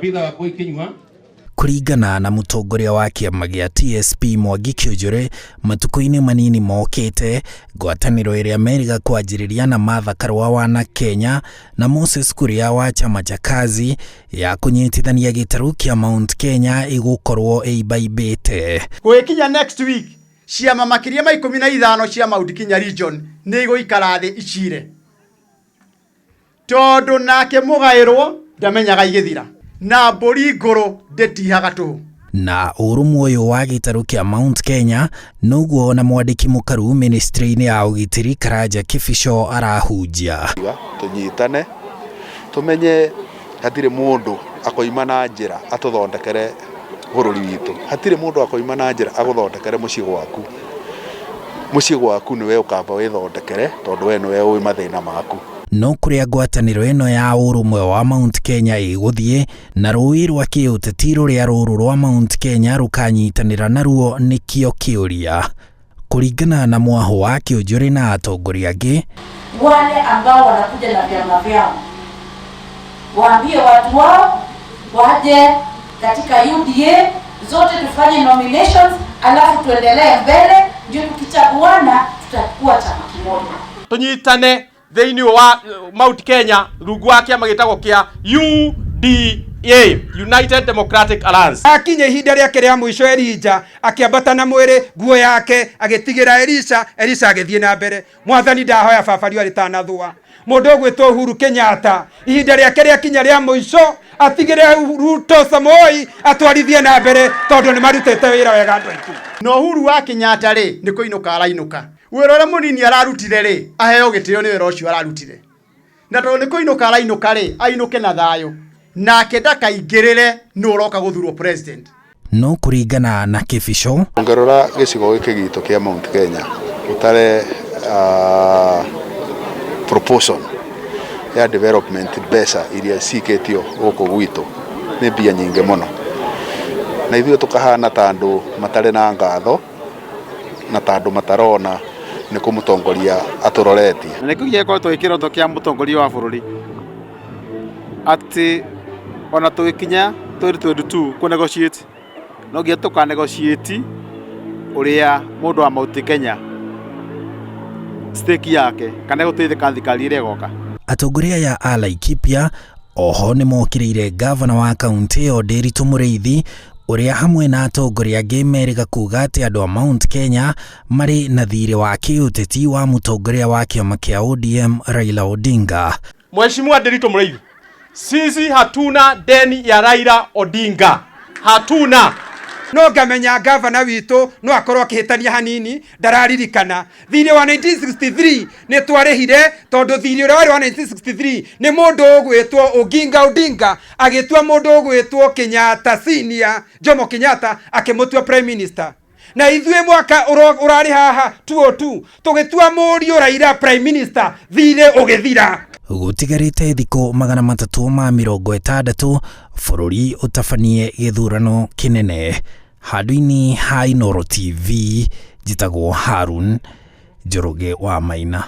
Peter Wambui Kinyua. Kũringana na mũtongoria wa kĩama gĩa TSP Mwangi Kĩũnjũre, matukũ-inĩ manini mokĩte, ngwatanĩro ĩrĩa merĩga kwanjĩrĩria na Martha Karua wa na Kenya na Moses Kuria wa chama cha Kazi ya kũnyitithania gĩtarũ kĩa Mount Kenya ĩgũkorwo ĩimbaimbĩte. Gũgĩkinya next week, ciama makĩria ma 15 cia Mount Kenya region nĩ igũikara thĩ icire, tondũ nake mũgaĩrwo ndamenyaga igĩthira, na mbũri ngũrũ ndĩtihaga tũhũ. Na ũrũmwe ũyũ wa gĩtarũ kĩa Mount Kenya noguo na mwandĩki mũkaru ministry-inĩ ya ũgitĩri Karanja Kibicho arahunjia. Tũnyitane, tũmenye hatirĩ mũndũ akoima na njĩra atũthondekere bũrũri witũ, hatirĩ mũndũ akoima na njĩra agũthondekere mũciĩ gwaku. Mũciĩ gwaku nĩwe ũkamba wĩthondekere, tondũ we nĩwe ũĩ mathĩna maku. No kũrĩa ngwatanĩro ĩno ya ũrũmwe wa Mount Kenya ĩgũthiĩ na rũĩ rwa kĩũteti rũrĩa rũrũ rwa Mount Kenya rũkanyitanĩra naruo nĩkĩo kĩũria. Kũringana na mwahũ wa Kĩũnjũrĩ na atongoria angĩ, wale ambao wanakuja na vyama vyao waambie watu wao waje katika UDA, zote tufanye nominations, alafu tuendelee mbele, ndio tukichaguana tutakuwa chama kimoja. Tunyitane thĩinĩ wa Mount Kenya rungu wa kĩama gĩtagwo kĩa UDA, United Democratic Alliance. Akinya ihinda rĩake rĩa mũico, Elija akĩambata na mwĩrĩ, nguo yake agĩtigĩra Elisha, Elisha agĩthiĩ na mbere. Mwathani, ndahoya baba riũa rĩtanathũa, mũndũ ũgwĩtwo Uhuru Kenyatta ihinda rĩake rĩakinya rĩa mũico atigĩre Ruto Samoei atwarithie na mbere, tondũ nĩ marutĩte wĩra wega andũ aitũ. Na Uhuru wa Kenyatta rĩ, nĩ kũinũka arainũka. Wĩra ũrĩa mũnini ararutire rĩ, aheo gĩtĩo nĩ wĩra ũcio ararutire, na tondũ nĩ kũinũka arainũka rĩ, ainũke na thayũ, nake ndakaingĩrĩre nũ ũroka gũthurwo president. No kũringana na Kibicho, Ũngĩrora gĩcigo gĩkĩ gitũ kĩa Mount Kenya, ũtare proportion ya development, mbeca iria cikĩtio gũkũ gwitũ nĩ mbia nyingĩ mũno, na ithuĩ tũkahana ta andũ matarĩ na ngatho na ta andũ matarona nĩ kũmũtongoria atũroretie. Na nĩkĩo gĩkoretwo gĩ kĩroto kĩa mũtongoria wa bũrũri atĩ ona tũgĩkinya 2022 kũ negotiate, no nginya tũka negotiate ũrĩa mũndũ wa Mount Kenya stake yake kana gũteithĩka thirikari ĩrĩa ĩgoka. Atongoria aya a Laikipia oho nĩ mokĩrĩire ngavana wa kaunti ĩyo Ndiritu Mũrĩithi, ũrĩa hamwe na atongoria angĩ merĩga kuga atĩ andũ a Mount Kenya marĩ na thirĩ wa kĩũteti wa mũtongoria wa kĩama kĩa ODM Raila Odinga. Mheshimiwa Ndiritu Mũrĩithi, sisi hatuna deni ya Raila Odinga, hatuna. No ngamenya gavana witũ no akorwo akĩhĩtania hanini, ndararirikana thirĩ wa 1963 nĩ twarĩhire, tondũ thirĩ ũrĩa warĩ wa 1963 nĩ mũndũ ũgwĩtwo Oginga Odinga agĩtua mũndũ ũgwĩtwo Kenyatta Senior, Jomo Kenyatta, akĩmũtua prime minister, na ithuĩ mwaka ũrarĩ haha 202 tũgĩtua mũriũ Raila prime minister, thirĩ ũgĩthira. Gũtigarĩte thikũ 360 bũrũri ũtabanie gĩthurano kĩnene. Handũ-inĩ ha Inooro TV, njĩtagwo Harun Njoroge wa Maina.